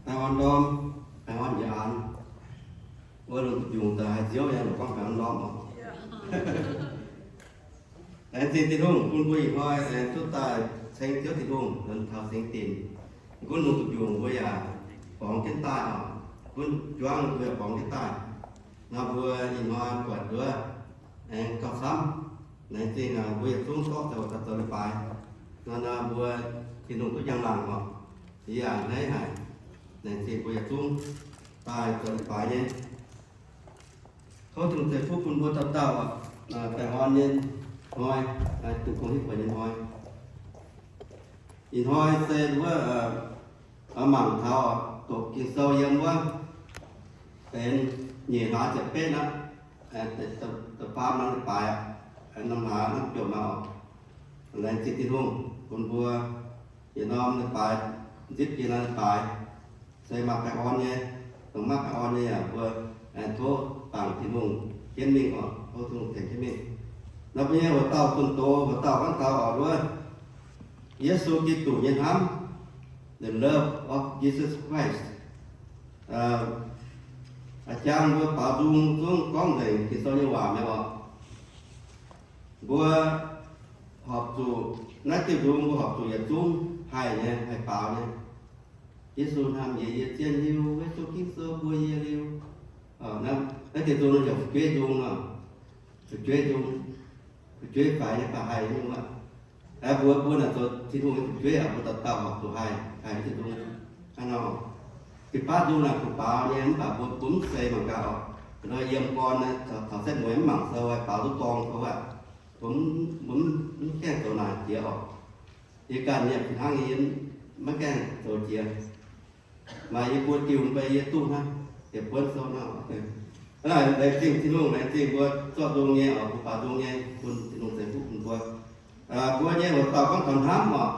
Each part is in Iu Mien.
Baengh orn ndorm, baengh orn njiec aanx. Wuov lungh duqv njungc daaih haaix ziouv yaac longc gorngv baengh orn ndorm oc. Laengz zingh Tin-Hungh bun mbuo ih hnoi aengx duqv daaih ceng Ziouv Tin-Hungh, taux singx dinc. Gunv lungh duqv njungc mbuo yaac borngz jienv daaih oc. Gunv juangv mbuo yaac borngz jienv daaih. Nor mbuo ih hnoi buatc nduov aengx gauh camv. Laengz zingh mbuo yietc zungv zorqv zoux daaih zoux leiz-baaix. Nor nor mbuo Tin-Hungh duqv njang-laangc oc. Yie yaac hneiv haic. Laengz zingh mbuo yietc zungv daaih zoux leiz-baaix nyei. Tov Tin-Hungh ceix fuqv bun mbuo dauh dauh oc. Baengh orn nyei hnoi, dongh kungx hiuv buonc nyei hnoi. Ih hnoi se wuov mangc taux doqc Ging-Sou yiem wuov benx nyeic hlaax ziepc betv aqv, da'faam norm leiz-baaix, norm hlaax norm jomc aqv oc. Laengz zingh Tin-Hungh bun mbuo yietc norm leiz-baaix nzipc jiex norm leiz-baaix. Se maaih baengh orn nyei, dongh maiv maaih baengh orn nyei yaac mbuo tov bangc Tin-Hungh jienv mingh oc, tov Tin-Hungh tengx jienv mingh. Nor mbuo nyei hoc dauh zunh doz, hoc dauh gorngv taux oc wuov, Yesu Giduc nyei hnamv, the love of Jesus Christ. A'jang mbuo baaux nzung zungv gorngv nzengc Ging-Sou nyei waac mi'aqv oc. Mbuo horpc zuqc, naaiv diuh nzung mbuo horpc zuqc yietc zungv haih nyei, haih baaux nyei. Yesu hnamv yie, yie zien liuz, Yesu Ging-Sou mbuox yie liuz. Naaiv diuh nzung heuc fu'jueiv nzung oc. Fu'jueiv nzung, fu'jueiv faix nyei, baac haih nyei wuov. Mbuo, mbuo naaic zoux Tin-Hungh nyei fu'jueiv aqv, mbuo dauh dauh horpc zuqc haih, haih diuh nzung. Hnangv nor, jiu-baatv nzung naaic kuh baaux nyei, mv baac mbuo, mbuo mv zeiz mangc gaax oc. Nor yiem gorn taux setv mueiz mv mangc sou, haih baaux duqv dorng sou aqv. Mbuo mv gaengh zoux naaic jiex oc. Yie ganh nyei fih hnangv, yie maiv gaengh zoux jiex. Maaih yie mbuo diuh mv bei yie duqv hnangv, yietc buonv sou hnangv. Laengz zingh Tin-Hungh, laengz zingh mbuo zorqv nzung nyei oc, mbuo baaux nzung nyei, bun Tin-Hungh ceix fuqv bun mbuo. Mbuo nyei hoc dauh gorngv taux hnamv oc,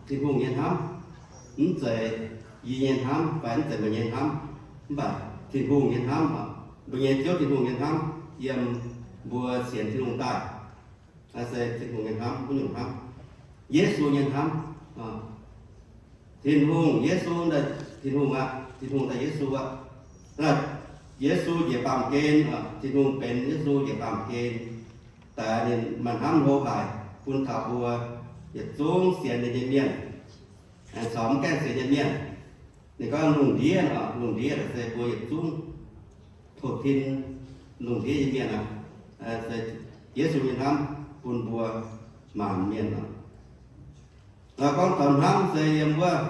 Tin-Hungh nyei hnamv. Mv zeiz yie nyei hnamv fai mv zeiz meih nyei hnamv, mv baac Tin-Hungh nyei hnamv oc, mbuo nyei Ziouv Tin-Hungh nyei hnamv yiem mbuo sienx Tin-Hungh daaih. Naaiv se Tin-Hungh nyei hnamv, wuov nyungc hnamv. Yesu nyei hnamv. Tin-Hungh, Yesu, Tin-Hungh aqv, Tin-Hungh daaih Yesu aqv. Yesu njiec baamh gen, Tin-Hungh benx Yesu njiec baamh gen, daaih ninh maaih hnamv hlo haic bun taux mbuo yietc zungv sienx ninh nyei mienh, caux mv gaengh sienx nyei mienh. Ninh gorngv lungh ndiev, lungh ndiev se mbuo yietc zungv tov tin lungh ndiev nyei mienh aqv. Yesu nyei hnamv bun mbuo maanc mienh oc. Gorngv taux hnamv se yiem wuov,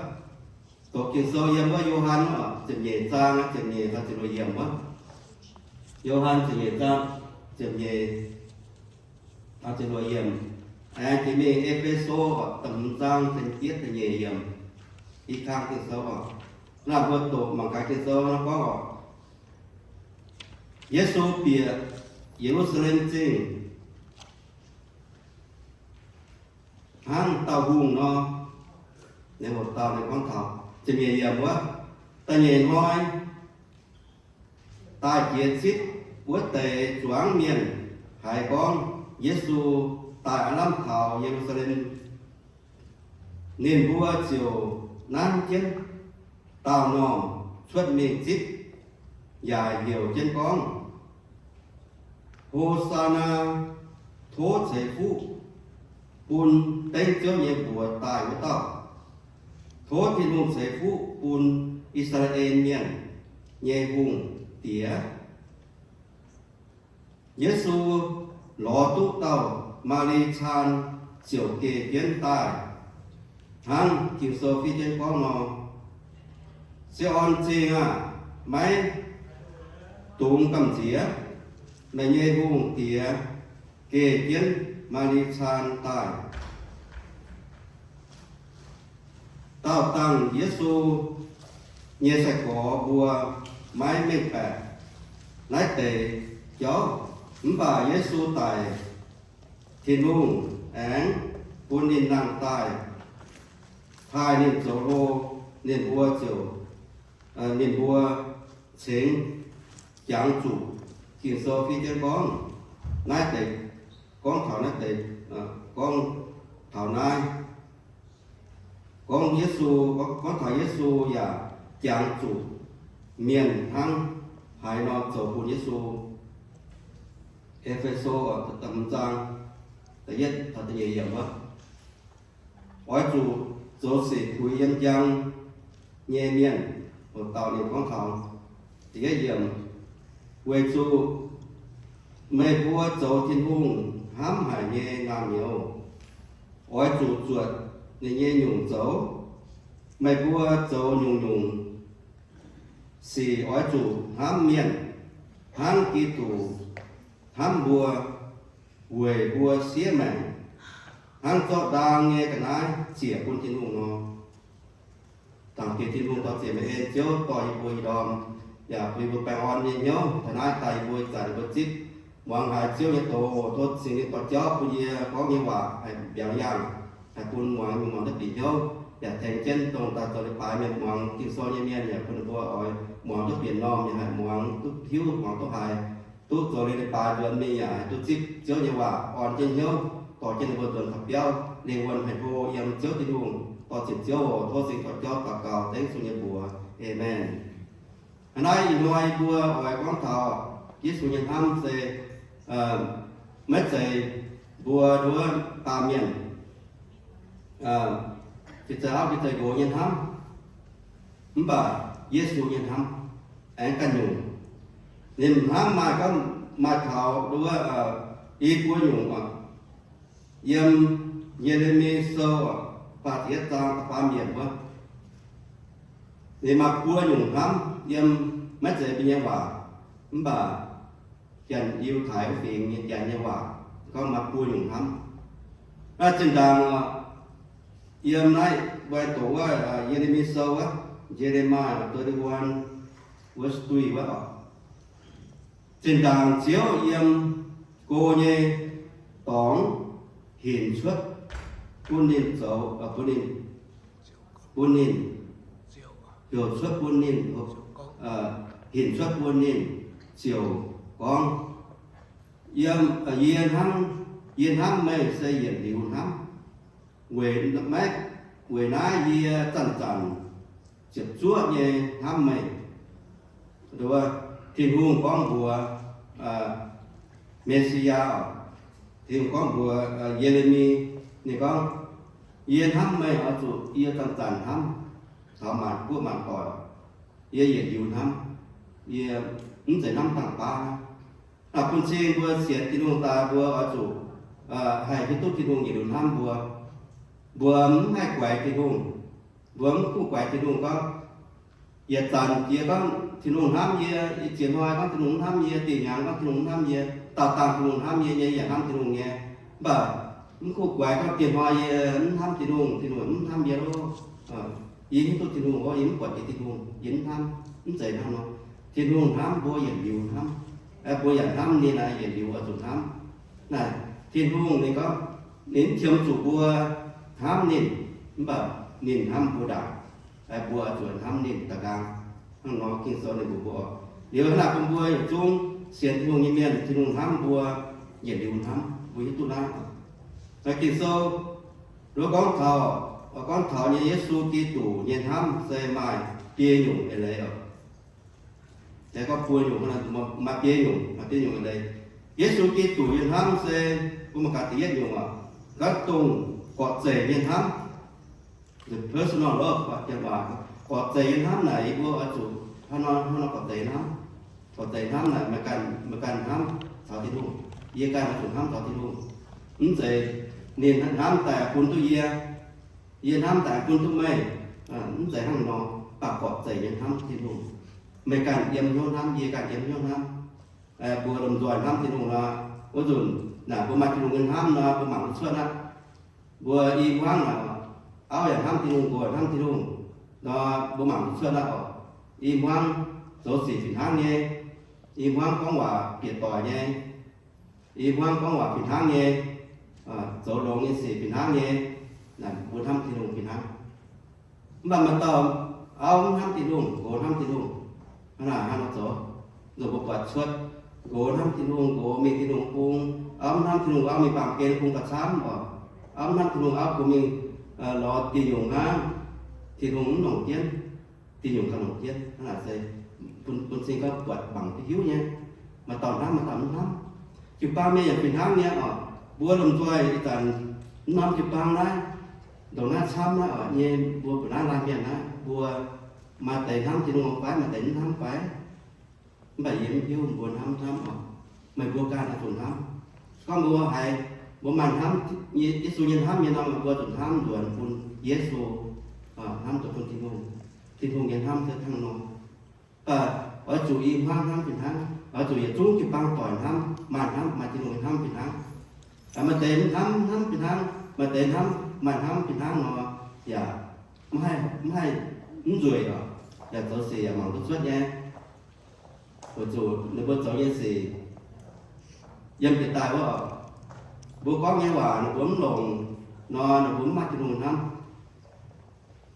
doqc Ging-Sou yiem wuov Yo^han oc, ziepc nyeic zaang, ziepc nyeic taux ziepc luoqc yiemc wuov. Yo^han ziepc nyeic zaang, ziepc nyeic taux ziepc luoqc yiemc. Aengx jiex mingh E^fe^so oc, da'hmz zaang, ziepc yietv, ziepc nyeic yiemc. I kang Ging-Sou oc. Naaiv mbuo doqc mangc gaax Ging-Sou nor gorngv oc, Yesu bieqc Ye^lu^saa^lem Zingh hnangv dauh hungh nor. Ninh hoc dauh ninh gorngv taux ziepc nyeic yiemc wuov, da'nyeic hnoi daaih jiex citv wuov deix zuangx mienh haiz gorngv Yesu daaih aav lamh taux Ye^lu^saa^lem, ninh mbuo ziouc nanv jienv daauh normh cuotv mingh zipv, yaac heuc jienv gorngv, Ho^saa^naa! Tov ceix fuqv bun dengv Ziouv nyei mbuox daaih wuov dauh. Tov Tin-Hungh ceix fuqv bun I^saa^laa^en Mienh nyei Hungh Diex. Yesu lorz duqv dauh Maa^li^chaan ziouc geh jienv daaih, hnangv Ging-Sou fiev jienv gorngv nor, Se^on Zingh aah! Maiv dungx gamh nziex. Meih nyei Hungh Diex geh jienv Maa^li^chaan daaih. Daauh dangh Yesu nyei sai-gorx mbuo maiv mengh baeqc naaiv deix jauv, mv baac Yesu daic, Tin-Hungh aengx bun ninh nangh daaih taaih ninh zoux hlo, ninh mbuo ziouc, ninh mbuo cingx jangx zuqc Ging-Sou fiev jienv gorngv naaiv deix, gorngv taux naaiv deix, gorngv taux naaiv, gorngv Yesu, gorngv taux Yesu yaac jangx zuqc mienh hnangv haaix nor zoux bun Yesu. E^fe^so da'hmz zaang da'yietv taux da'nyeic yiemc wuov, oix zuqc zoux sic puix yiem njang nyei mienh. Oix dauh ninh gorngv taux da'yietv yiemc, weic zuqc meih mbuo zoux Tin-Hungh hnamv haic nyei naamh nyouz oix zuqc zuotc ninh nyei nyungc zoux. Meih mbuo zoux nyungc-nyungc sic oix zuqc hnamv mienh hnangv Giduc hnamv mbuo, weic mbuo siev maengc hnangv zorqv ndaang nyei ga'naaiv ziec bun Tin-Hungh nor. Zaangc Diex Tin-Hungh, dorh ziec meih en Ziouv dorh yie mbuo ih ndorm, yaac bun yie mbuo baengh orn nyei hnyouv. Taux naaiv daaih yie mbuo ih zanc yie mbuo zipv muangx haiz Ziouv nyei doz. Tov Singx Lingh dorh jauv bun yie gorngv nyei waac haih mbiaangx yaangh, haih bun muangx nyei muangx duqv bieqc hnyouv, yaac tengx jienv dongh daaih zoux leiz-baaix mienh, muangx Ging-Sou nyei mienh yaac bun ninh mbuo oix muangx duqv bieqc normh, yaac haih muangx duqv hiuv, muangx duqv haiz, duqv zoux liuz leiz-baaix nzuonx mingh yaac haih duqv zipv Ziouv nyei waac orn jienv hnyouv, dorh jienv ninh mbuo nzuonx taux biauv, lingh wuonh haih hlo yiem Ziouv Tin-Hungh. Dorh ziec Ziouv oc. Tov Singx dorh jauv daux gaux dengv Yesu nyei mbuox. Aamen. Hnangv naaiv ih hnoi mbuo oix gorngv taux Yesu nyei hnamv se maiv zeiz mbuo nduov baamh mienh, aa, fih zeiz auv fih zeiz nqox nyei hnamv, mv baac Yesu nyei hnamv aengx ganh nyungc. Ninh hnamv maaih gorngv maaih taux nduov i buo nyungc oc. Yiem Ye^le^mi Sou oc, faah ziepc yietv zaang da'faam yiemc wuov, ninh maaih buo nyungc hnamv yiem, maiv zeiz mbuo nyei waac, mv baac Janx-Yiutai wuov fingx nyei Janx nyei waac gorngv maaih buo nyungc hnamv. Naaiv zinh ndaangc oc, yiem naaiv mbuo doqc wuov Ye^le^mi Sou wuov, Jeremiah thirty-one verse three wuov oc. Zinh ndaangc Ziouv yiem go nyei dorngx hinc cuotv bun ninh zoux, bun ninh, bun ninh, heuc cuotv bun ninh, hinc cuotv bun ninh ziouc gorngv, Yiem, yie hnamv, yie hnamv meih se yietc liuz hnamv. Weic, maiv, weic naaiv yie zanc-zanc ziepc zuoqv nyei hnamv meih. Nduov, Tin-Hungh gorngv mbuox Me^si^yaa, Tin-Hungh gorngv mbuox Ye^le^mi, ninh gorngv, Yie hnamv meih oix zuqc yie zanc-zanc hnamv taux maanc guoqv maanc doic. Yie yietc liuz hnamv. Yie mv zeiz hnamv dangh baav hnangv. Naaiv bun cing mbuo sienx Tin-Hungh daaih mbuo oix zuqc haih hiuv duqv Tin-Hungh yietc liuz hnamv mbuo. Mbuo mv haih guaix Tin-Hungh. Mbuo mv kuv guaix Tin-Hungh gorngv, yietc zanc yie gorngv Tin-Hungh hnamv yie, ih ziex hnoi gorngv Tin-Hungh mv hnamv yie, dih hnyangx gorngv Tin-Hungh mv hnamv yie, daauh dangh Tin-Hungh hnamv yie nyei, yaac hnamv Tin-Hungh nyei. Mv baac mv kuv guaix gorngv diex hnoi yie mv hnamv Tin-Hungh, Tin-Hungh mv hnamv yie loh. Yie hiuv duqv Tin-Hungh oc, yie mv buatc jiex Tin-Hungh, yie mv hnamv. Mv zeiz hnangv nor. Tin-Hungh hnamv mbuo yietc liuz hnamv. Mbuo yaac hnamv ninh naaic yietc liuz oix zuqc hnamv. Naaic Tin-Hungh ninh gorngv, ninh mv qiemx zuqc mbuo hnamv ninh, mv baac ninh hnamv mbuo ndaangc. Mbuo oix zuqc hnamv ninh da'nqaang. Hnangv nor Ging-Sou ninh mbuox mbuo oc. Liuz hnangv naaic bun mbuo yietc zungv sienx Tin-Hungh nyei mienh, Tin-Hungh hnamv mbuo yietc liuz hnamv, mbuo hiuv duqv naaiv. Naaiv Ging-Sou nduov gorngv taux, gorngv taux nyei Yesu Giduc nyei hnamv se maaih biei nyungc eix leiz oc. Gorngv buo nyungc, maaih biei nyungc, maaih biei nyungc eix leiz. Yesu Giduc nyei hnamv se, mbuo mangc gaax da'yietv nyungc oc, gorngv dongh gorqv-zeic nyei hnamv. Personal love, gorqv-zeic nyei hnamv naaic yie mbuo oix zuqc hnangv nor, hnangv nor gorqv-zeic hnamv. Gorqv-zeic hnamv naaic meih ganh, meih ganh hnamv taux Tin-Hungh, yie ganh oix zuqc hnamv taux Tin-Hungh. Mv zeiz ninh hnamv daaih bun duqv yie, yie hnamv daaih bun duqv meih. Mv zeiz hnangv nor, mv baac gorqv-zeic nyei hnamv Tin-Hungh. Meih ganh yiem hnyouv hnamv, yie ganh yiem hnyouv hnamv. Mbuo lomh nzoih hnamv Tin-Hungh nor, wuov nzunc naaic mbuo maaih Tin-Hungh nyei hnamv nor, mbuo mangc duqv cuotv aqv. Mbuo i hmuangv naaic, auv yaac hnamv Tin-Hungh, nqox yaac hnamv Tin-Hungh nor, mbuo mangc duqv cuotv aqv oc. I hmuangv zoux sic fih hnangv nyei, i hmuangv gorngv waac bieqc doic nyei, i hmuangv gorngv waac fih hnangv nyei, zoux longx nyei sic fih hnangv nyei, mbuo hnamv Tin-Hungh fih hnangv. Mv baac maaih dauh auv mv hnamv Tin-Hungh, nqox hnamv Tin-Hungh, hnangv naaic hnangv nor zoux, nzunc mbuo buatc cuotv, nqox hnamv Tin-Hungh, nqox mingh Tin-Hungh bung, auv mv hnamv Tin-Hungh, auv mingh baamh gen bung gauh camv oc. Auv mv hnamv Tin-Hungh, auv kungx mingh lorz diuh nyungc hnangv, Tin-Hungh mv longc jienv. Tin-nyungc gauh longc jienv. Hnangv naaic se bun, bun cing gorngv buatc mangc duqv hiuv nyei. Maaih dauh hnamv, maaih dauh mv hnamv. Jiu-baang mienh yaac fih hnangv nyei oc. Mbuo lomh nzoih ih zanc mv norm jiu-baang naaiv, ndongc naaiv camv naaiv oc, nyei mbuo mbuoqc naaiv laanh mienh naaiv, mbuo maaih deix hnamv Tin-Hungh fai maaih deix mv hnamv fai? Mv baac yie mv hiuv mbuo hnamv hnamv oc. Meih mbuo ganh oix zuqc hnamv. Gorngv mbuo haiz mbuo maaih hnamv Yesu nyei hnamv nyei nor, mbuo zuqc hnamv nzuonx bun Yesu, hnamv nzuonx bun Tin-Hungh. Tin-Hungh nyei hnamv se hnangv nor. Mv baac oix zuqc i hmuangv hnamv fih hnangv. Oix zuqc yietc zungv jiu-baang doic hnamv, maaih hnamv, maaih Tin-Hungh nyei hnamv fih hnangv. Maaih deix mv hnamv, hnamv fih hnangv. Maaih deix hnamv, maaih hnamv fih hnangv nor, yaac mv haih, mv haih, mv nzueic oc. Yaac zoux sic yaac mangc duqv cuotv nyei. Weic zuqc ninh mbuo zoux nyei sic yiem jiex daaih wuov oc, mbuo gorngv nyei waac ninh mbuo mv longc nor, ninh mbuo mv maaih Tin-Hungh hnamv.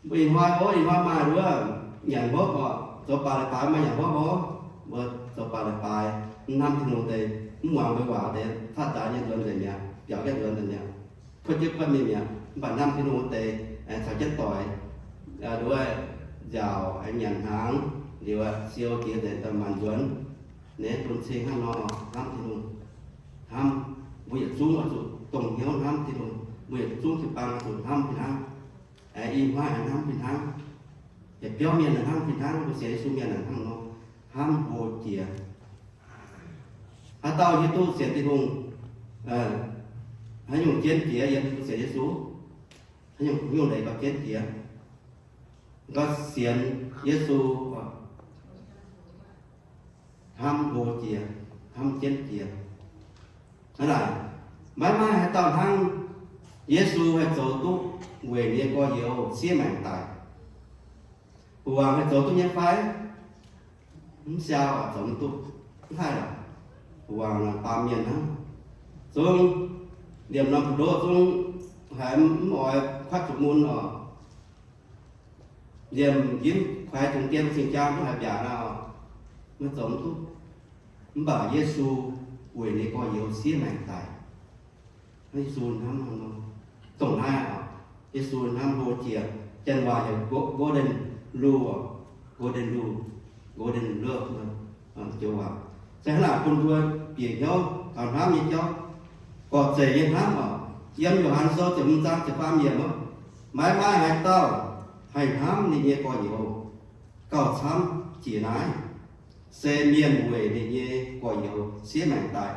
Mbuo ih hnoi, ov, ih hnoi maaih wuov nyanc hopv oc, zoux baaix leiz-baaix maaih nyanc hopv ov. Mbuo zoux baaix leiz-baaix, mv hnamv Tin-Hungh deix, mv muangx mbuo waac deix, fatv nzaanx nyei nzuonx nzengc mi'aqv, biaux jienv nzuonx nzengc mi'aqv, kuotv jienv kuotv mingh mi'aqv. Mv baac hnamv Tin-Hungh wuov deix, caux jienv doic, nduov, nziaauc, nyanc hnaangx, liuz siou jiex nzengc daaih maanc nzuonx. Naaiv bun cing hnangv nor hnamv Tin-Hungh. Hnamv, mbuo yietc zungv oix zuqc dongh hnyouv hnamv Tin-Hungh. Mbuo yietc zungv jiu-baang oix zuqc hnamv fih hnangv. I hmuangv hnamv fih hnangv. Yietc biauv mienh hnamv fih hnangv, mbuo sienx Yesu mienh hnangv nor, hnamv hlo jiex. Haaix dauh hiuv duqv sienx Tin-Hungh, haaix nyungc jienv jiex yiem mbuo sienx Yesu? Haaix nyungc leiz gauh jienv jiex? Gauh sienx Yesu, hnamv hlo jiex, hnamv jienv jiex. Hnangv naaic, maiv maaih haaix dauh hnangv Yesu haih zoux duqv weic ninh nyei gorx-youz siev maengc daic. Mbuo wangc haih zoux duqv nyei fai? Mv siau aac, zoux mv duqv. Mv haih lorqc. Mbuo wangc baamh mienh hnangv. Zungv liemh norm fu'ndoqv zungv haiz mv oix kuatv zuqc mun oc. Liemh njimv kuaix zungv dien cing-jaa mv haih mbiaauc nor, maiv zoux mv duqv. Mv baac Yesu weic ninh gorx-youz siev maengc daic. Yesu hnamv nor, dongh naaiv oc, Yesu hnamv hlo jiex. Janx waac heuc golden rule, golden rule, golden love, joux waac. Se hnangv naaic bun mbuo bieqc hnyouv taux hnamv nyei jauv, gorqv-zeic nyei hnamv oc. Yiem Yo^han Sou ziepc hmz zaang ziepc faam yiemc, maiv maaih haaix dauh haih hnamv ninh nyei gorx-youz gauh camv jiex naaiv, se mienh weic ninh nyei gorx-youz siev maengc daic.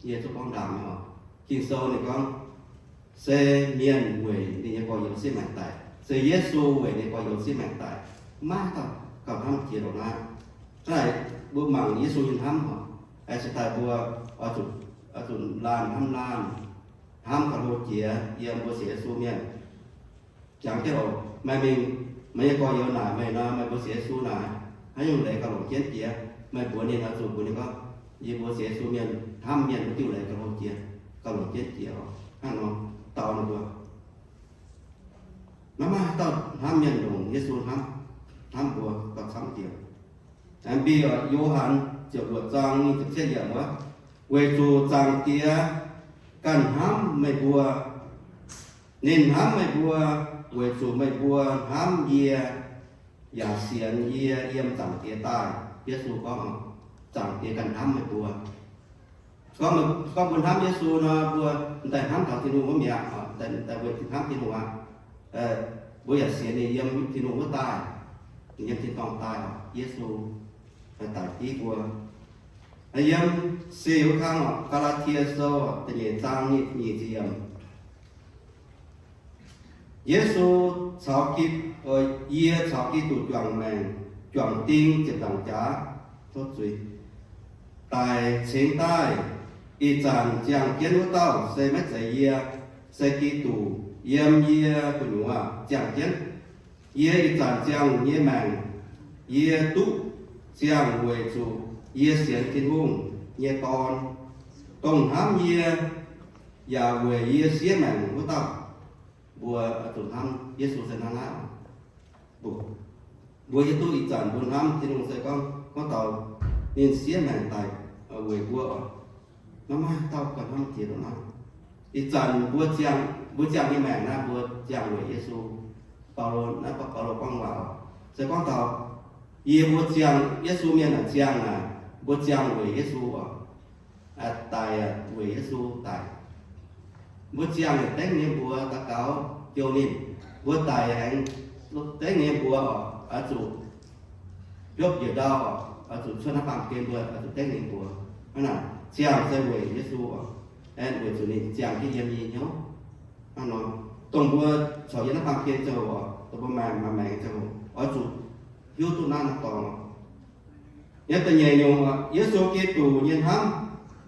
Yie zuqc gorngv ndaangc oc. Ging-Sou ninh gorngv, se mienh weic ninh nyei gorx-youz siev maengc daic, se Yesu weic ninh gorx-youz siev maengc daic. Maiv dauh gauh hnamv jiex ndongc naaiv. Hnangv naaic mbuo mangc Yesu nyei hnamv oc, aengx cingx daaih mbuo oix zuqc laanh hnamv laanh, hnamv gauh hlo jiex yiem mbuo sienx Yesu mienh. Jangx jienv oc, meih mingh, meih nyei gorx-youz naaic meih nor, meih mbuo sienx Yesu naaic, haaix nyungc leiz gauh longc jienv jiex? Meih mbuox ninh oix zuqc mbuox ninh gorngv, yie mbuo sienx Yesu mienh hnamv mienh wuov diuh leiz gauh hlo jiex, gauh longc jienv jiex oc. Hnangv nor dau ninh mbuo. Maiv maaih haaix dauh hnamv mienh longc Yesu hnamv, hnamv mbuo gauh camv jiex. Aengx mbi oc, Yo^han ziepc luoqc zaang nyic ziepc cietv yiemc wuov, weic zuqc Zaangc Diex ganh hnamv meih mbuo. Ninh hnamv meih mbuo weic zuqc meih mbuo hnamv yie yaac sienx yie yiem Zaangc Diex daaih. Yesu gorngv, Zaangc Diex ganh hnamv meih mbuo. Gorngv, gorngv mbuo hnamv Yesu nor, mbuo m'daaih hnamv taux Tin-Hungh wuov mi'aqv, m'daaih weic hnamv Tin-Hungh aqv. Mbuo yaac sienx ninh yiem Tin-Hungh wuov daaih, ninh yiem tin-dorngh daaih oc. Yesu daic div mbuo. Yiem sic wuov kang oc, Gaa^laa^tie Sou da'nyeic zaang nyic ziepc yiemc. Yesu caux Gi, yie caux Giduc juangc maengc, juangc ding ziepc nzaangc jaax, tov zuiz, daic cingx daaih. Ih zanc ziangh jienv wuov dauh se maiv zeiz yie, se Giduc yiem yie gu'nyuoz ziangh jienv. Yie ih zanc ziangh nyei maengc, yie duqv ziangh weic zuqc yie sienx Tin-Hungh nyei Dorn, dongh hnamv yie yaac weic yie siev maengc wuov dauh. Mbuo zuqc hnamv Yesu se hnangv naaiv. Mbuo hiuv duqv ih zanc mbuo hnamv Tin-Hungh se gorngv, gorngv taux ninh siev maengc daic weic mbuo oc. Maiv maaih dauh gauh hnamv jiex ndongc naaiv. Ih zanc mbuo ziangh, mbuo ziangh nyei maengc naaiv, mbuo ziangh weic Yesu. Baulo, naaiv Baulo gorngv waac oc. Se gorngv taux yie mbuo ziangh Yesu mienh naaic, ziangh naaic, mbuo ziangh weic Yesu oc, daic weic Yesu daic. Mbuo ziangh yaac dengv nyei mbuox daux gaux jouh ninh. Mbuo daic aengx dengv nyei mbuox oc, oix zuqc biopv njiec ndau oc, oix zuqc cuotv naaiv baamh gen mbuo oix zuqc dengv nyei mbuox. Hnangv naaic ziangh se weic Yesu oc, aengx weic zuqc ninh ziangh jienv yiem nyei hnyouv. Hnangv nor, dongh mbuo corc yiem naaiv baamh gen ziangh hoc oc, dongh mbuo maaih maengc ziangh hoc, oix zuqc hiuv duqv naaiv norm dorngx. Yiem da'nyeic nyungc, Yesu Giduc nyei hnamv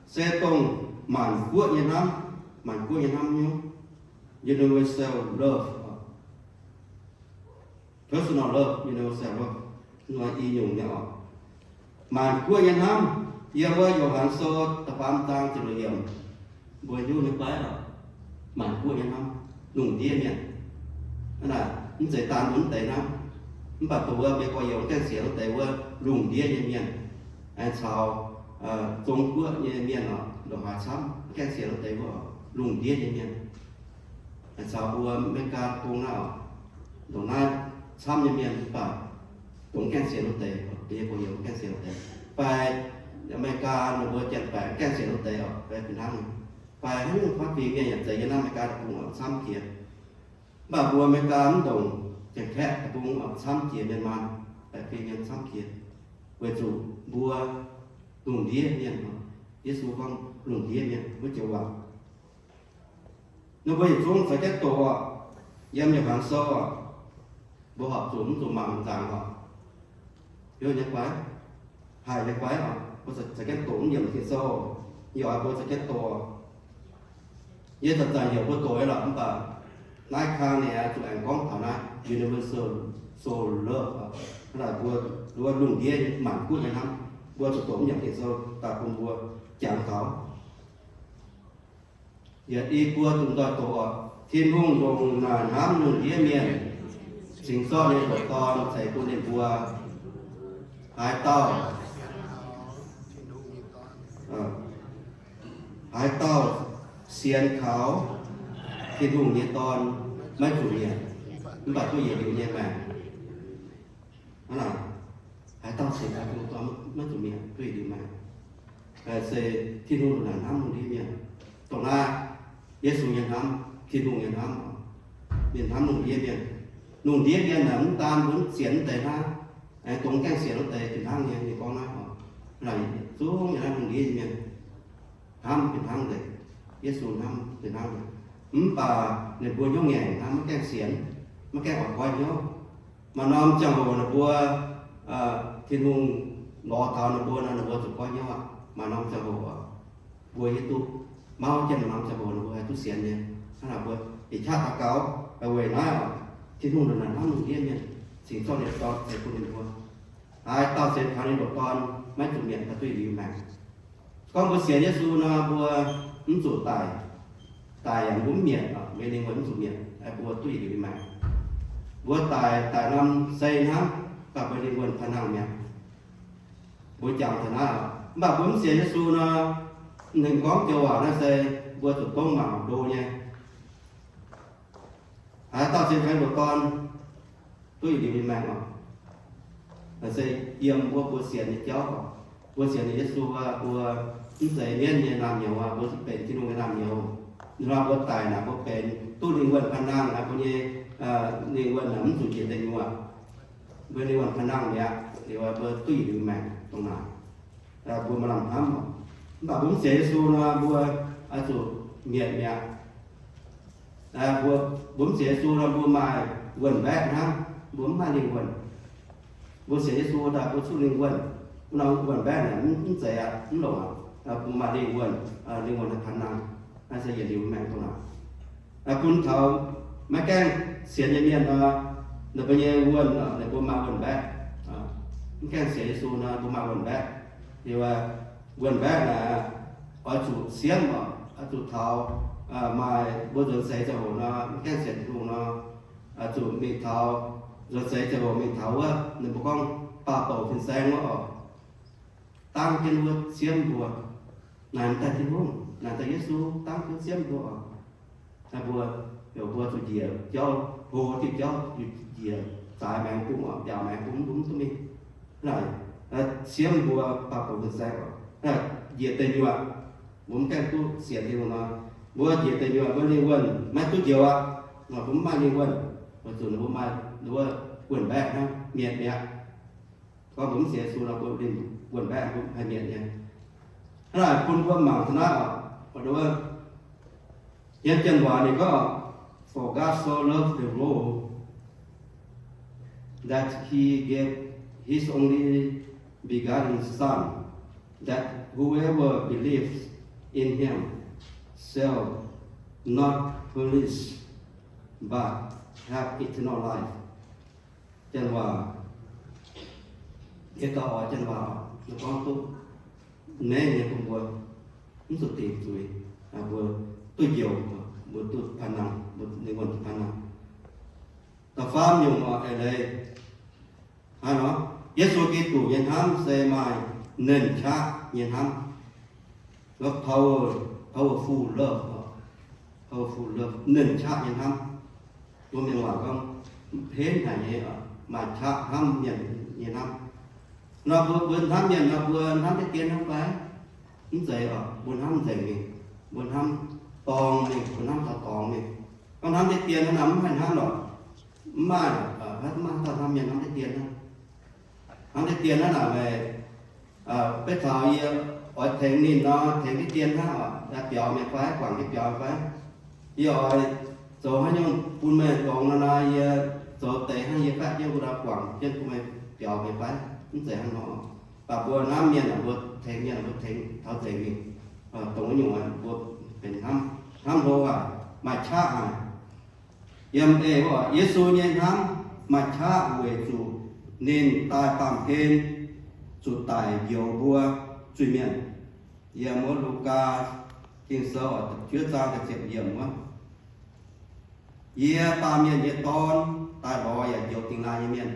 se dongh maanc guoqv nyei hnamv, maanc guoqv nyei hnamv nyungc, universal love, personal love, universal love, i nyungc nyei oc. Maanc guoqv nyei hnamv, yiem wuov Yo^han Sou da'faam zaang ziepc luoqc yiemc, mbuo hiuv nyei fai oc. Maanc guoqv nyei hnamv, lungh ndiev mienh. Hnangv naaic, mv zeiz daan mbuo mv deix hnamv, mv baac dongh wuov mbuo gorx-youz gaengh sienx wuov deix wuov lungh ndiev nyei mienh, aengx caux zong guoqv nyei mienh oc, ndongc haaix camv gaengh sienx wuov deix wuov lungh ndiev nyei mienh, aengx caux mbuo America deic-bung naaiv oc, ndongc naaiv camv nyei mienh mv baac dongh gaengh sienx wuov deix, mbuo nyei gorx-youz gaengh sienx wuov deix, fai America ninh mbuo janx-baeqc gaengh sienx wuov deix oc, fai fih hnangv nyei, fai hnangv nyungc fatv fingx mienh yaac zeiz yiem naaiv America deic-bung oc camv jiex. Mv baac mbuo America mv ndongc Janx-Kaeqv deic-bung oc camv jiex, mienh maanh baeqc fingx mienh camv jiex, weic zuqc mbuo lungh ndiev mienh. Yesu gorngv lungh ndiev mienh wuov joux waac. Ninh mbuo yietc zungv caux jienv doqc oc, yiem Yo^han Sou oc, mbuo horpc zuqc mv zuqc mangc nzaangc oc. Yie nyei fai, haih nyei fai oc, mbuo caux jienv doqc mv yiemc Ging-Sou, yie oix mbuo caux jienv doqc oc. Yie zanc-zanc heuc mbuo doqc nyei lorqc, mv baac naaiv kang ninh zuqc aengx gorngv taux naaiv universal soul love oc. Hnangv naaic mbuo, mbuo lungh ndiev maanc guoqv nyei hnamv, mbuo zuqc doqc mv yiemc Ging-Sou daaih bun mbuo jangx taux. Yietc i buo zuqc nzoih doqc oc. Tin-Hungh ndongc naaic hnamv lungh ndiev mienh, cingx zorqv ninh ndoqc Dorn ceix bun ninh mbuo. Haaix dauh, haaix dauh sienx kaux Tin-Hungh nyei Dorn maiv zuqc mietc, mv baac duqv yietc liuz nyei maengc. Hnangv naaic, haaix dauh sienx kaux Tin-Hungh Dorn maiv zuqc mietc, duqv yietc liuz maengc. Se Tin-Hungh ndongc naaic hnamv lungh ndiev mienh. Dongh naaiv Yesu nyei hnamv, Tin-Hungh nyei hnamv, ninh hnamv lungh ndiev mienh. Lungh ndiev mienh naaic mv daan mbuo mv sienx wuov deix hnangv, aengx dongh gaengh sienx wuov deix fih hnangv nyei. Ninh gorngv naaiv oc, naaic zungv yiem naaiv lungh ndiev mienh hnamv fih hnangv nzengc. Yesu hnamv fih hnangv nzengc. Mv baac ninh mbuo hnyouv ngaengc hnangv, maiv gaengh sienx, maiv gaengh oix goiv hnyouv. Maaih norm ziangh hoc ninh mbuo, Tin-Hungh lorz taux ninh mbuo nor, ninh mbuo zuqc goiv hnyouv aqv. Maaih norm ziangh hoc mbuo hiuv duqv mauv jienv, maaih norm ziangh hoc ninh mbuo haih duqv sienx nyei. Hnangv naaic mbuo yietc qaqv daux gaux weic naaiv oc, Tin-Hungh ndongc naaic hnamv lungh ndiev mienh, cingx zorqv ninh nyei Dorn ceix bun ninh mbuo. Haaix dauh sienx kaux ninh ndoqc Dorn maiv zuqc mietc, duqv yietc liuz maengc. Gorngv mbuo sienx Yesu nor, mbuo mv zuqc daic. Daic yaac mbuo mv mietc, mbuo nyei lingh wuonh mv zuqc mietc, mbuo duqv yietc liuz nyei maengc. Mbuo daic, daic norm sei hnangv, mv baac mbuo lingh wuonh paan nangh mi'aqv. Mbuo jangx taux naaiv oc. Mv baac mbuo mv sienx Yesu nor, ninh gorngv joux waac naaiv se mbuo zuqc dongv mangc ndo nyei. Haaix dauh sienx kaux ndoqc Dorn duqv yietc liuz nyei maengc oc. Naaiv se yiem wuov mbuo sienx nyei jauv oc. Mbuo sienx nyei Yesu, mbuo mv zeiz mienv nyei naamh nyouz, mbuo benx Tin-Hungh nyei naamh nyouz. Ninh hnoi mbuo daic naaic, mbuo benx duqv lingh wuonh paan nangh naaic, mbuo nyei lingh wuonh naaic mv zuqc njiec deic nyuoqc. Mbuo lingh wuonh paan nangh mi'aqv, liuz mbuo duqv yietc liuz maengc dongh naaic. Mbuo maaih lamh hnamv oc. Mv baac mbuo mv sienx Yesu nor, mbuo oix zuqc mietc mi'aqv. Mbuo, mbuo mv sienx Yesu nor, mbuo maaih wuonh mbaeqv hnangv, mbuo mv maaih lingh wuonh. Mbuo sienx Yesu daaih mbuo zuqc lingh wuonh. Wuov norm wuonh mbaeqv naaic mv zeiz aqv, mv longc aqv. Mbuo maaih lingh wuonh, lingh wuonh haih paan nangh. Naaiv se yietc liuz maengc dongh naaic. Bun taux maiv gaengh sienx nyei mienh nor, ninh mbuo nyei wuonh, ninh mbuo maaih wuonh mbaeqv. Mv gaengh sienx Yesu nor, mbuo maaih wuonh mbaeqv. Liuz wuonh mbaeqv naaic oix zuqc siemv oc, oix zuqc taux maaih mbuo nzuonx seix ziangh hoc nor, mv gaengh sienx Tin-Hungh nor, oix zuqc mingh taux nzuonx seix ziangh hoc mingh taux wuov ninh mbuo gorngv baah bouc fin-saeng wuov oc. Dangv jienv wuov siemv mbuo. Naaic mv daaih Tin-Hungh, naaic daaih Yesu, dangv jienv siemv mbuo oc. Naaiv mbuo, heuc mbuo zuqc njiec jauv, hlo diuh jauv njiec, zaaix maengx bung oc, biaux maengx bung, mv duqv mingh. Naaic, siemv mbuo baac bouc wuonh saeng oc. Naaic, njiec deic nyuoqc, mbuo mv gaengh duqv sienx Tin-Hungh nor, mbuo njiec deic nyuoqc mbuo lingh wuonh maiv duqv njoux aqv. Mbuo mv maaih lingh wuonh, weic zuqc ninh mbuo maaih ninh wuov wuonh mbaeqv hnangv, mietc mi'aqv. Gorngv mbuo mv sienx Yesu nor, mbuo lingh wuonh mbaeqv mbuo haih mietc nyei. Hnangv naaic bun mbuo mangc taux naaiv oc, ninh wuov, yiem Janx-waac ninh gorngv, For God so loved the world that he gave his only begotten Son, that whoever believes in him shall not perish but have eternal life. Janx-waac, yie gauh oix Janx-waac, ninh gorngv duqv mengh nyei bun mbuo mv zuqc dingc zuiz, mbuo duqv njoux, mbuo duqv panh nangh, mbuo lingh wuonh duqv panh nangh. Da'faam nyungc oc, eix leiz hnangv nor, Yesu Giduc nyei hnamv se maaih nernh qaqv nyei hnamv. Power, powerful love, powerful love, nernh qaqv nyei hnamv. Mbuo mienh waac gorngv henv haic nyei, maaih qaqv hnamv mienh nyei hnamv. Nor mbuo, mbuo hnamv mienh nor, mbuo hnamv deix dien hnamv fai? Mv zeiz oc, mbuo hnamv nzengc mingh, mbuo hnamv dorngx mingh, mbuo hnamv taux dorngx mingh. Gorngv hnamv deix dien hnangv naaic mv haih hnamv lorqc. Mv maaih, mv maaih dauh hnamv mienh hnamv deix dien hnangv. Hnamv deix dien hnangv naaic meih, beiv taux yie oix tengx ninh nor, tengx deix dien hnangv oc, biaux meih fai, guangc jienv biaux fai? Yie oix zoux haaix nyungc bun meih longx nor, naaiv yie zoux deix hnangv yie fatv jienv wuov dauh guangc jienv bun meih biaux meih fai? Mv zeiz hnangv nor. Baac mbuo hnamv mienh, mbuo tengx mienh, mbuo tengx taux nzengc mingh, dongh wuov nyungc mbuo benx hnamv, hnamv hlo haic, maaih qaqv haic. Yiem eix wuov, Yesu nyei hnamv maaih qaqv weic zuqc ninh daaih baamh gen zuqc daic njoux mbuo zuiz-mienh. Yiem wuov Lugaa Ging-Sou juov zaang da'ziepc yiemc wuov, Yie, Baamh Mienh nyei Dorn, daaih lorz yaac njoux dingx laaix nyei mienh.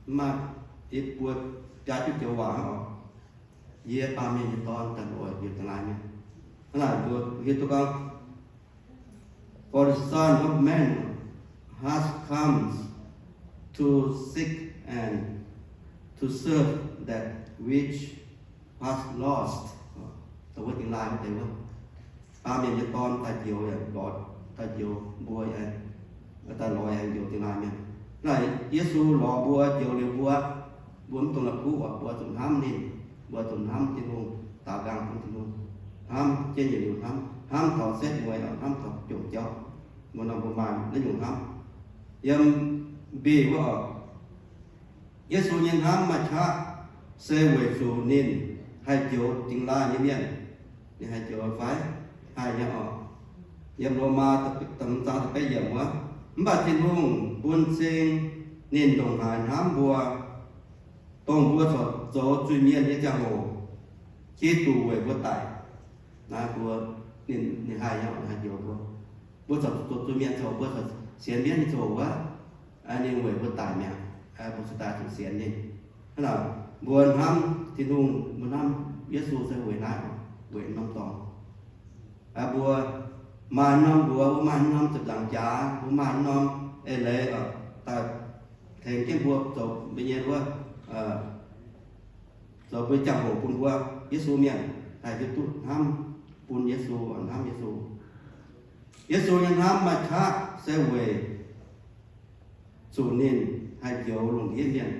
Mv maaih, yie mbuo jaax jienv joux waac hnangv oc. Yie, Baamh Mienh nyei Dorn, daaih lorz njoux dingx laaix mienh. Hnangv naaic mbuo hiuv duqv gorngv, For the Son of Man has come to seek and to serve that which was lost. Dongh wuov dingx laaih wuov deix wuov, Baamh Mienh nyei Dorn daaih njoux, lorz daaih njoux mbuo, daaih lorz aengx njoux dingx laaih mienh. Naaiv Yesu lorz mbuo, njoux liuz mbuo, mbuo mv dungx la'kuqv oc, mbuo zuqc hnamv ninh, mbuo zuqc hnamv Tin-Hungh, daaux nqaang bun Tin-Hungh, hnamv jienv yietc liuz hnamv, hnamv taux setv mueiz, hnamv taux jomc jauv. Mbuo nor mbuo maaih naaiv nyungc hnamv. Yiem mbiv wuov oc, Yesu nyei hnamv maaih qaqv se weic zuqc ninh haih njoux dingx laaih nyei mienh. Ninh haih njoux fai? Haih nyei oc. Yiem Lomaa da'hmz zaang da'betv yiemc wuov, mv baac Tin-Hungh bun cing ninh ndongc haaix hnamv mbuo, dongh mbuo corc zoux zuiz-mienh nyei ziangh hoc, Giduc weic mbuo daic. Naaiv mbuo, ninh, ninh haih nyei oc, ninh haih njoux mbuo. Mbuo corc zoux zuiz-mienh ziangh hoc, mbuo corc sienx mienv nyei ziangh hoc wuov, ninh weic mbuo daic mi'aqv, mbuo cingx daaih zuqc sienx ninh. Hnangv naaic, mbuo hnamv Tin-Hungh, mbuo hnamv Yesu se weic naaiv, weic norm dorngx. Mbuo maaih norm mbuox, mbuo maaih norm ziepc nzaangc jaax, mbuo maaih norm eix leiz daaih tengx jienv mbuo zoux mbuo nyei wuov, zoux mbuo ziangh hoc bun mbuo. Yesu mienh haih hiuv duqv hnamv bun Yesu, hnamv Yesu. Yesu nyei hnamv maaih qaqv se weic zuqc ninh haih njoux lungh ndiev mienh.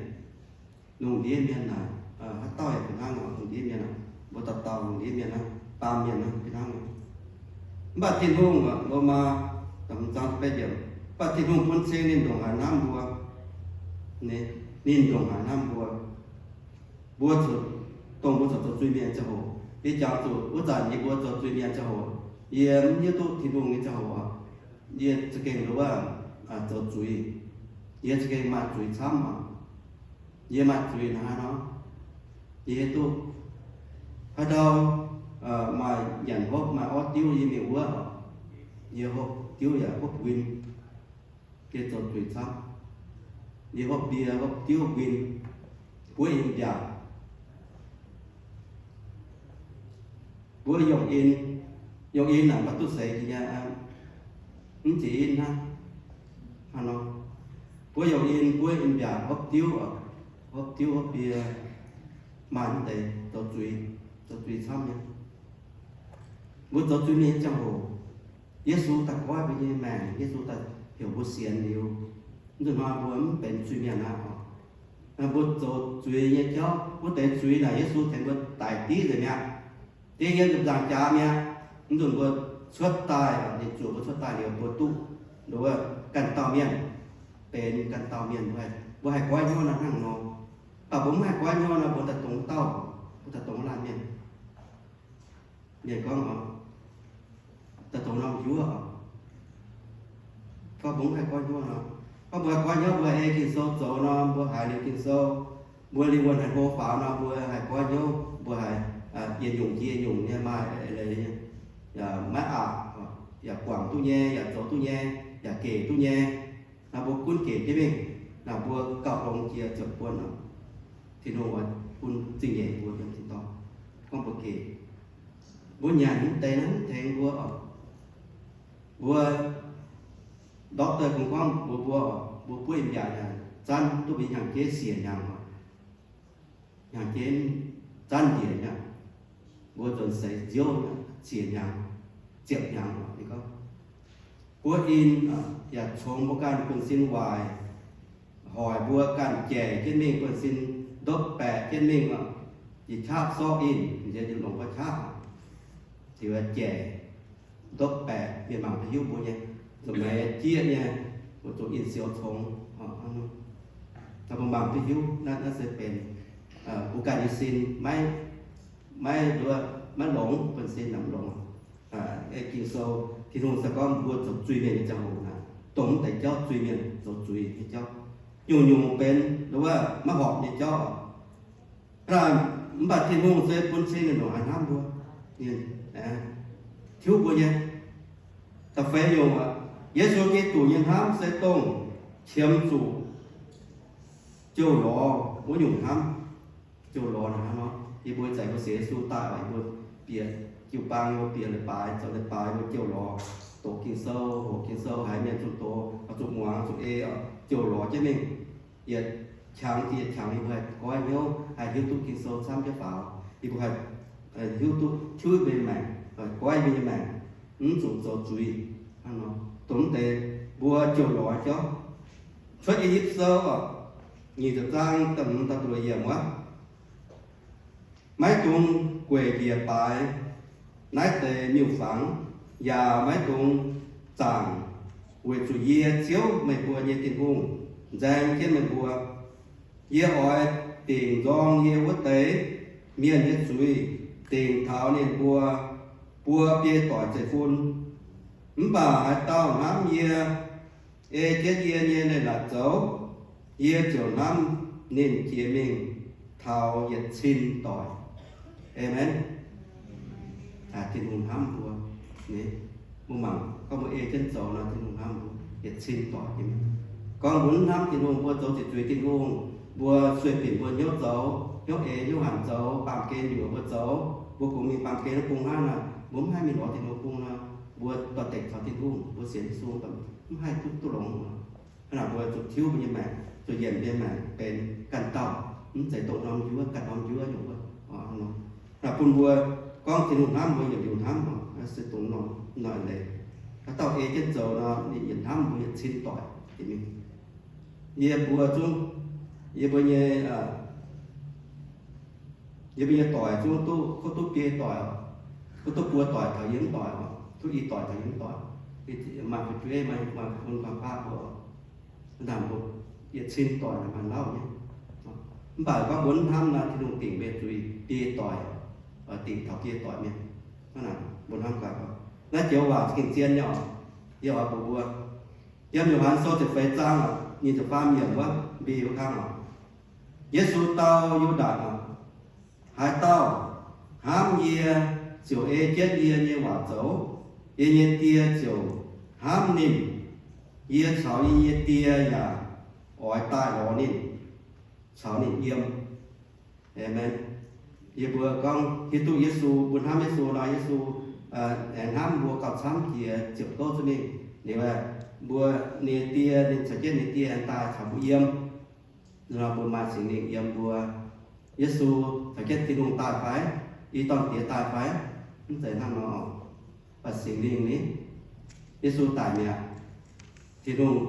Lungh ndiev mienh naaic, haaix dauh yaac fih hnangv, lungh ndiev mienh, mbuo dauh dauh lungh ndiev mienh hnangv, baamh mienh hnangv, fih hnangv. Mv baac Tin-Hungh, Lomaa da'hmz zaang da'betv yiemc, mv baac Tin-Hungh bun cing ninh ndongc haaix hnamv mbuo, ninh ndongc haaix hnamv mbuo. Mbuo zuqc, dongh mbuo zuqc zoux zuiz-mienh ziangh hoc. Yie jangx zuqc wuov zanc yie mbuo zoux zuiz-mienh ziangh hoc, yie mv hiuv duqv Tin-Hungh nyei ziangh hoc, yie za'gengh nduov, zoux zuiz. Yie za'gengh maaih zuiz camv oc. Yie maaih zuiz hnangv haaix nor, yie hiuv duqv. Haaix ndau maaih nyanc hopv, maaih orv diuv yie mingh wuov, yie hopv diuv yaac hopv nquin. Yie zoux zuiz camv. Yie hopv mbie, hopv diuv, nquin, buov yie mbiaauc. Mbuo yongh in, yongh in naaic maiv duqv seix jiex nyei, mv jiex in hnangv. Hnangv nor, Buov youh in, buov in mbiaauc, hopv diuv, hopv diuv hopv mbie, maaih mv deix zoux zuiz, zoux zuiz camv nyei. Mbuo zoux zuiz mingh nyei ziangh hoc, Yesu daaih goiv mbuo nyei maengc, Yesu daaih heuc mbuo sienx liuz, mv nzunc hnoi mbuo mv benx zuiz-mienh aqv. Mbuo zoux zuiz nyei jauv, wuov deix zuiz naaic Yesu tengx mbuo daic div nzengc mi'aqv. Diev yiem nzangc jaax mi'aqv. Mv nzunc mbuo cuotv daaih, ninh zuoqc mbuo cuotv daaih liuz mbuo duqv nduov ganh dauh mienh, benx ganh dauh mienh. Mbuo haih goiv hnyouv nor hnangv nor. Mv baac mbuo mv haih goiv hnyouv nor, mbuo daaih dongh dauh, mbuo daaih dongh laanh mienh. Mienh gorngv, daaih dongh norm njuov. Gorngv mbuo mv haih goiv hnyouv nor, gorngv mbuo haih goiv hnyouv, mbuo haih ei Ging-Sou zoux nor, mbuo haiz liuz Ging-Sou, mbuo lingh wuonh haih hlo faaux nor, mbuo haih goiv hnyouv, mbuo haih yietc nyungc jiex nyungc nyei maaih eix leiz nyei, yaac maiv aqc, yaac guangc duqv nyei, yaac zoux duqv nyei, yaac gec duqv nyei. Naaiv mbuo gunv gec jienv mingh, naaic mbuo gauh longx jiex ziepc buonc oc. Tin-Hungh oix bun zingh nyeic mbuo yiem tin-dorngh, gorngv mbuo gec. Mbuo nyanc mv deix naaiv mv tengx mbuo oc. Mbuo doctor kungx gorngv mbuox mbuo, mbuo buov in mbiaauc zanv duqv mbuo hnyangx-jeiv siec hnyangx oc. Hnyangx-jeiv zanv njiec nyei, mbuo nzuonx seix nziouv nyei, siec hnyangx, ziepc hnyangx oc. Ninh gorngv buov in yaac congx mbuo ganh buonv-sin waaic, hoic mbuo ganh jaic jienv mingh, buonv-sin ndopv baeqc jienv mingh oc. Yietc qaqv sorqv in, nziex longc wuov qaqv, ziux jaic, ndopv baeqc, mienh mangc duqv hiuv mbuo nyei, zuqc meix jieqv nyei, mbuo zuqc in siou congx. Mbuo mangc duqv hiuv naaiv, naaiv se benx mbuo ganh nyei sin maiv, maiv, maiv longx, buonv-sin mv longx. Ging-Sou, Tin-Hungh se gorngv mbuo zoux zuiz-mienh nyei ziangh hoc naaic, dongh mv deix jauv zuiz-mienh zoux zuiz nyei jauv, nyungc-nyungc benx wuov maiv horpc nyei jauv. Mv baac Tin-Hungh se bun cing ninh ndongc haaix hnamv mbuo, ninh tiuv mbuo nyei. Da'feix nyungc, Yesu Giduc nyei hnamv se dongh qiemx zuqc jouh lorz wuov nyungc hnamv. Jouh lorz hnangv nor, yie mbuo zanc mbuo sienx Yesu daaih, yie mbuo bieqc jiu-baang, yie mbuo bieqc leiz-baaix, zoux leiz-baaix, yie mbuo jouh lorz, doqc Ging-Sou, hoqc Ging-Sou, haiz mienh zuqc doqc, zuqc muangx, zuqc ei, jouh lorz jienv mingh. Yietc qangx, yietc qangx yie mbuo haih goiv hnyouv, haih hiuv duqv Ging-Sou camv jienv faaux. Yie mbuo haih hiuv duqv tiuv mbuo nyei maengc, goiv mbuo nyei maengc, mv zuqc zoux zuiz. Hnangv nor, dongh mv deix mbuo jouh lorz jauv. Cuotv I^yipv Sou nyic ziepc zaang da'hmz da'luoqc yiemc wuov, maiv dungx gueic njiec baaix naaiv deix miuc-fangx, yaac maiv dungx zaangc, weic zuqc yie, Ziouv, meih mbuo nyei Tin-Hungh, nzaeng jienv meih mbuo. Yie oix dingc nzorng yie wuov deix mienh nyei zuiz, dingc taux ninh mbuo buo biei doic zeiv-fun. Mv baac haaix dauh hnamv yie, ei jienv yie nyei leiz-latc zoux, yie ziouc hnamv ninh jiex mingh taux yietc cin doic. Aamen. Tin-Hungh hnamv mbuo. Mbuo mangc gorngv mbuo ei jienv zoux nor, Tin-Hungh hnamv mbuo yietc cin doic jiex mingh. Gorngv mbuo mv hnamv Tin-Hungh, mbuo zoux ziqc zuiz Tin-Hungh, mbuo sueih binc mbuo hnyouv zoux, hnyouv eix hnyouv hanc zoux, baamh gen yuoqc mbuo zoux, mbuo kungx mingh baamh gen wuov bung hnangv nor, mbuo mv haih mingh lorz Tin-Hungh bung nor, mbuo dorh dekc caux Tin-Hungh, mbuo sienx Yesu mv haih duqv, duqv longx. Hnangv naaic mbuo zuqc tiuv mbuo nyei maengc, zuqc yienc mbuo nyei maengc benx ganh dauh, mv zeiz dongh norm njuov, ganh norm njuov nyungc wuov. Naaic bun mbuo gorngv Tin-Hungh hnamv mbuo yietc liuz hnamv oc, se dongh norm noic leiz. Haaix dauh ei jienv zoux nor, ninh yietc hnamv mbuo yietc cin doic jiex mingh. Yie mbuo zungv, yie mbuo nyei, yie mbuo nyei doic zungv duqv, kuv duqv biei doic, kuv duqv buo doic taux yie mv doic, duqv i doic taux yie mv doic. Maaih fu'jueiv, maaih, maaih bun baan baav mbuo, naaic mbuo yietc cin doic naaic maaih lauh nyei. Mv baac gorngv mbuo mv hnamv nor, Tin-Hungh dingc mbuo zuiz biei doic, dingc taux biei doic mienh. Hnangv naaic mbuo hnamv gaax. Naaiv joux waac gengh zien nyei oc. Yie oix mbuox mbuo, yiem Yo^han Sou ziepc feix zaang, nyic ziepc faam yiemc wuov, mbi wuov kangv oc. Yesu dau Yu^ndaatc, haaix dauh hnamv yie, ziouc ei jienv yie nyei waac zoux. Yie nyei Die ziouc hnamv ninh. Yie caux yie nyei Die yaac oix daaih lorz ninh, caux ninh yiem. Aamen. Yie mbuo gorngv hiuv duqv Yesu, mbuo hnamv Yesu nor, Yesu aengx hnamv mbuo gauh camv jiex ziepc gouv zunv mingh. Liuz aeqv, mbuo nyei die, ninh caux jienv ninh die aengx daaih caux mbuo yiem. Nor mbuo maaih Singx Lingh yiem mbuo. Yesu caux jienv Tin-Hungh daaih fai? I dorn diex daaih fai? Mv zeiz hnangv nor. Mv baac Singx Lingh ni, Yesu daic mi'aqv. Tin-Hungh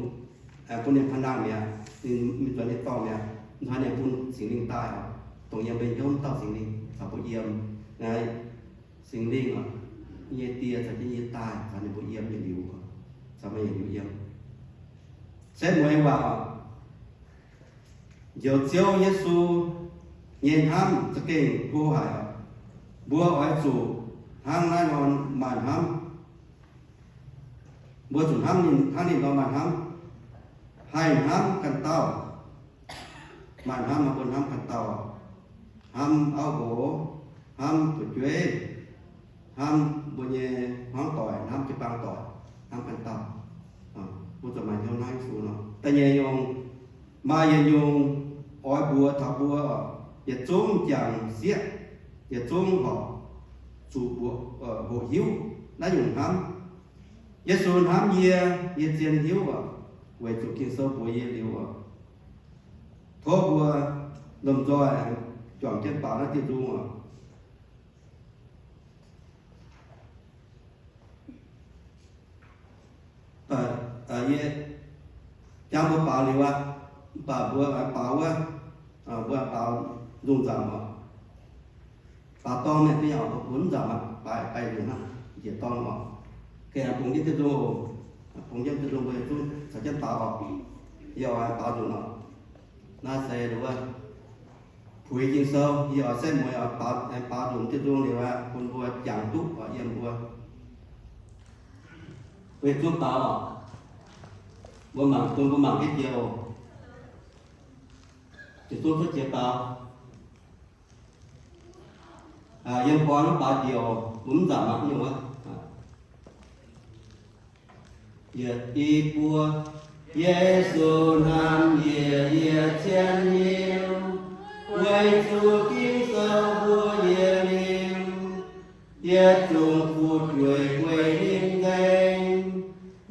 bun ninh paan-nangh mi'aqv. Ninh mingh zuotc ninh dorngh mi'aqv. Hnoi ninh bun Singx Lingh daaih oc, dongh yiem mbuo hnyouv dauh Singx Lingh caux mbuo yiem. Naaiv Singx Lingh oc, yie nyei die caux jienv yie daaih caux ninh mbuo yiem yietc liuz, caux meih yietc liuz yiem. Setv mueiz waac oc, njoux Ziouv Yesu nyei hnamv za'gengh hlo haic oc. Mbuo oix zuqc hnangv naaiv nor maaih hnamv. Mbuo zuqc hnamv ninh, hnangv ninh nor maaih hnamv. Haih hnamv ganh dauh. Maaih hnamv nor mbuo hnamv ganh dauh. Hnamv auv nqox, hnamv fu'jueiv, hnamv mbuo nyei hmuangv doic, hnamv jiu-baang doic, hnamv ganh dauh. Mbuo zuqc maaih hnyouv hnamv Yesu nor. Da'nyeic nyungc, maaih yietc nyungc oix mbuox taux mbuo oc, yietc zungv jangx sieqv, yietc zungv horpc zuqc mbuox, hoqc hiuv naaiv nyungc hnamv. Yesu hnamv yie, yie zien hiuv oc, weic zuqc Ging-Sou mbuox yie liuz oc. Tov mbuo lomh nzoih juangc jienv baaux naaiv diuh nzung oc. Yie jangx mbuo baaux liuz aqv, mv baac mbuo baaux wuov, mbuo baaux nzung nzamc oc. Baaux dorng mienh duqv yaac mbuo mv nzamc aqv, baix baix nzunc hnangv njiec dorng oc. Gengh bungx jienv diuh nzung oc, bungx jienv diuh nzung mbuo zungv caux jienv baaux oc. Yie oix baaux nzunc oc. Naaiv se wuov puix Ging-Sou, yie oix setv mueiz oix baaux, baaux nzunc diuh nzung liuz aqv, bun mbuo jangx duqv oc, yiem mbuo. Weic zuqc baaux oc, mbuo mangc, bun mbuo mangc jienv jiex oc. Yietc zungv cuotv jiex baaux. Yiem gorn wuov baaux njiec oc, mbuo mv nzamc aqv, nyungc wuov. Yietc, i, buo. Yesu hnamv yie, yie zien hiuv, weic zuqc Ging-Sou mbuox yie liuz, yietc zungv fu'jueiv guei ninh nzengc,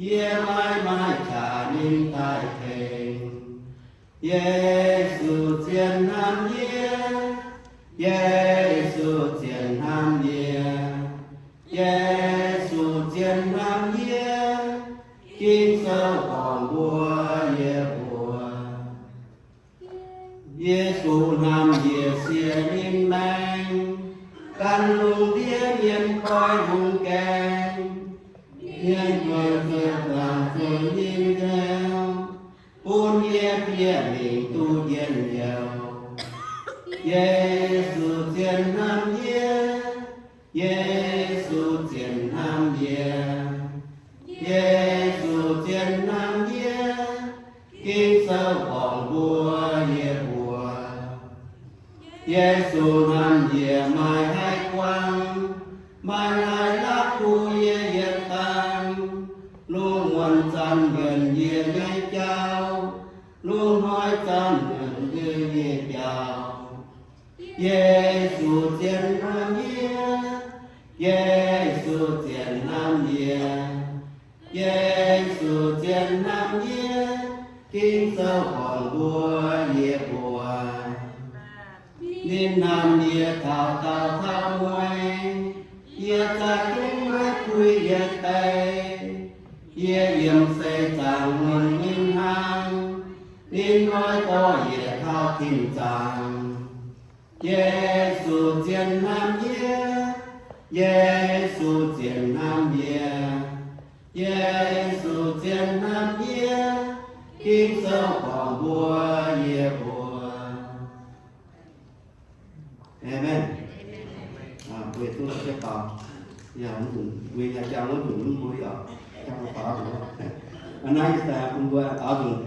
yie maiv maaih qaqv ninh daaih tengx. Yesu zien hnamv yie, Yesu zien hnamv yie, Yesu zien hnamv yie, Ging-Sou gorngv mbuox yie mbuo. Yesu hnamv yie siec ninh maengx, gan lungh ndiev mienh koi lungh gaengh, mienh muoz-doic zaangc zuqc ninh nzauh, bun yie bieqc mingh duqv njien-youh. Yesu zien hnamv yie, Yesu zien hnamv yie, Yesu zien hnamv yie, Ging-Sou gorngv mbuox yie mbuo. Yesu hnamv yie maaih haaix guangc, maaih haaix laqv duqv yie yietc dangh. Lungh muonz zanc nquenc yie nyei jauv, lungh hnoi zanc nquenc yie nyei jauv. Yesu zien hnamv yie, Yesu zien hnamv yie, Yesu zien hnamv yie, Ging-Sou gorngv mbuox yie mbuo. Ninh hnamv yie taux daauh taux mueiz, yie za'gengh maiv puix yietc deix. Yie yiem seix zaangc muonc ninh hnangv, ninh oix dorh yie taux tin zaangc. Yesu zien hnamv yie, Yesu zien hnamv yie, Yesu zien hnamv yie, Ging-Sou gorngv mbuox yie mbuo. Amen. Mbuo yietc zungv la'bieiv baaux. Yaac mbuo yaac jangx wuov nzunc mv mbuo yaac jangx baaux nzunc. Aa, naaiv yie daaih bun mbuo baaux nzunc.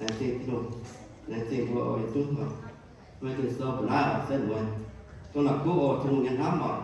Laengz zingh Tin-Hungh, laengz zingh mbuo yietc zungv. Mbuo Ging-Sou mbuo naaiv setv mueiz, dongh naaic kuv oc, Tin-Hungh nyei hnamv oc.